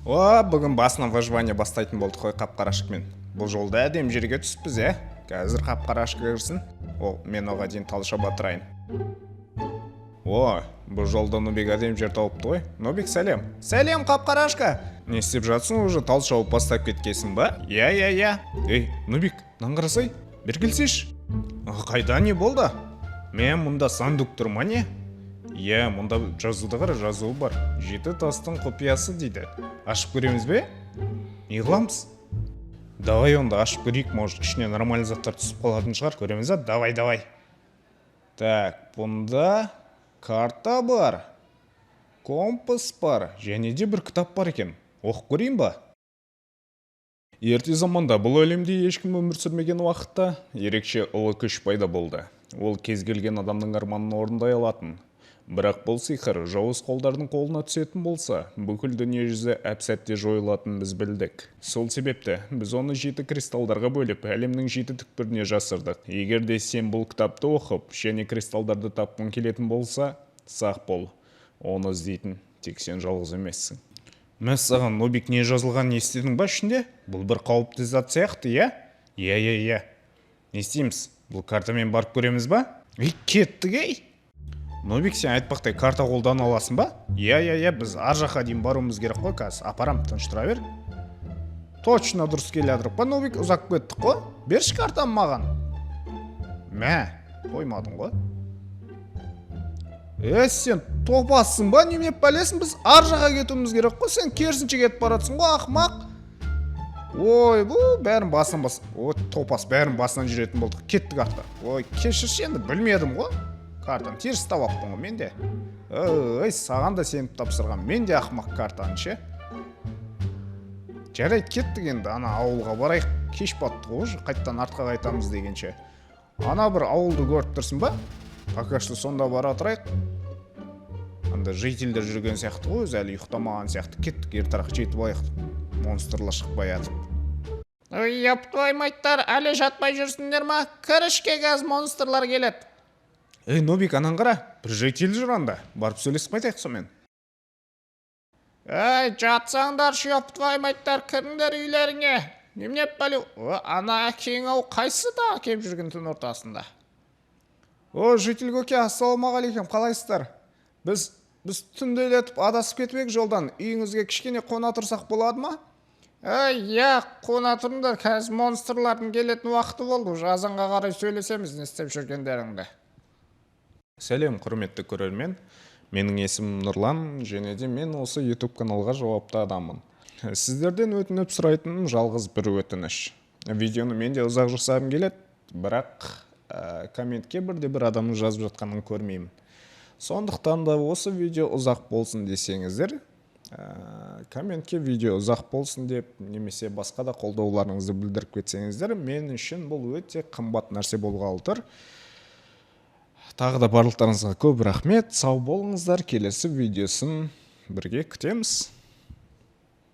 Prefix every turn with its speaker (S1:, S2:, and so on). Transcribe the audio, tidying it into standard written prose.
S1: О, бүгін басынан выживание бастайтын болдық қой Қапқарашкамен. Бұл жолда әдемі жерге түсіппіз, иә. Қазір Қапқарашка кірсін. О, мен оға дейін тал шаба тұрайын. О, бұл жолда Нубик әдемі жер тауыпты ғой. Нубик, сәлем. Сәлем, Қапқарашка. Не істеп жатсың? Уже тал шауып бастап кеткенсің ба? Иә, иә, иә. Ей, Нубик, мынаны қарасай. Бері келсейші. А, қайда, не болды? Мен мұнда сундук тұр ма, не? Иә, мұнда жазуды қара, жазуы бар. «Жеті тастың құпиясы» дейді. Ашып көреміз бе? Не қыламыз? Давай онда ашып көрейік, может, ішіне нормальный заттар түсіп қалатын шығар. Көреміз а? Давай, давай. Так, бұнда карта бар. Компас бар. Және де бір кітап бар екен. Оқып көрейін ба? Ерте заманда, бұл әлемде ешкім өмір сүрмеген уақытта, ерекше ұлы күш пайда болды. Ол кез келген адамның арманын орындай алатын. Бірақ бұл сиқыр жауыз қолдардың қолына түсетін болса, бүкіл дүниежүзі әп-сәтте жойылатынын біз білдік. Сол себепті біз оны жеті кристалдарға бөліп, әлемнің жеті түкпіріне жасырдық. Егер де сен бұл кітапты оқып және кристалдарды тапқың келетін болса, сақ бол. Оны іздейтін тек сен жалғыз емессің. Мәссаған, Нубик, не жазылғанын естідің ба ішінде? Бұл бір қауіпті зат сияқты, иә? Иә, иә, иә. Не істейміз? Бұл картамен барып көреміз ба? Ей, кеттік, ей. Нубик, сен айтпақтай, карта қолдана аласың ба? Иә, иә, иә, біз ар жаққа дейін баруымыз керек қой, қазір апарам, тыныш тұра бер. Точно дұрыс келе жатырмық па, Нубик? Ұзап кеттік қой. Берші картаны маған. Мә, қоймадың ғой. Е, сен топассың ба, немене пәлесің? Біз ар жаққа кетуіміз керек қой, сен керісінше кетіп бара жатсың ғой, ақымақ. Ой, бұл бәрін басынан бас. Ой, топас, бәрін басынан жүретін болдық. Кеттік артқа. Ой, кешірші енді, білмедім ғой. Картаны теріс тауып алыппын ғой мен де. Ой, саған да сеніп тапсырған мен де ақымақ картаны ше. Жарайды, кеттік енді, ана ауылға барайық. Кеш батты ғой уже, қайтадан артқа қайтамыз дегенше. Ана бір ауылды көріп тұрсың ба? Пока что сонда бара тұрайық. Анда жительдер жүрген сияқты ғой, өзі әлі ұйықтамаған сияқты. Кеттік, ертерек жетіп алайық, монстрлар шықпай жатып.
S2: Ой, ёб твою мать, әлі жатпай жүрсіңдер ма? Кір ішке, қазір монстрлар келеді.
S1: Ей, Нубик, анан қара, бір житель жүр анда. Барып сөйлесіп қайтайық сонымен.
S2: Ей, жатсаңдаршы, ёб твою мать, кіріңдер үйлеріңе. Немене пәле? О, ана әкең ау, қайсы да келіп жүрген түн ортасында?
S1: О, житель көке, ассалаумағалейкум, қалайсыздар? Біз түнделетіп адасып кетіп едік жолдан. Үйіңізге кішкене қона тұрсақ болады ма?
S2: Ей, иә, қона тұрыңдар, қазір монстрлардың келетін уақыты болды, уже азанға қарай сөйлесеміз не істеп жүргендеріңді.
S1: Сәлем, құрметті көрермен. Менің есімім Нұрлан және де мен осы YouTube каналға жауапты адаммын. Сіздерден өтініп сұрайтыным жалғыз бір өтініш. Видеоны мен де ұзақ жасағым келеді, бірақ комментке бірде бір адамның жазып жатқанын көрмеймін. Сондықтан да осы видео ұзақ болсын десеңіздер, комментке «видео ұзақ болсын» деп немесе басқа да қолдауларыңызды білдіріп кетсеңіздер, мен үшін бұл өте қымбат нәрсе болғалы тұр. Тағы да барлықтарыңызға көп рахмет, сау болыңыздар, келесі видеосын бірге күтеміз.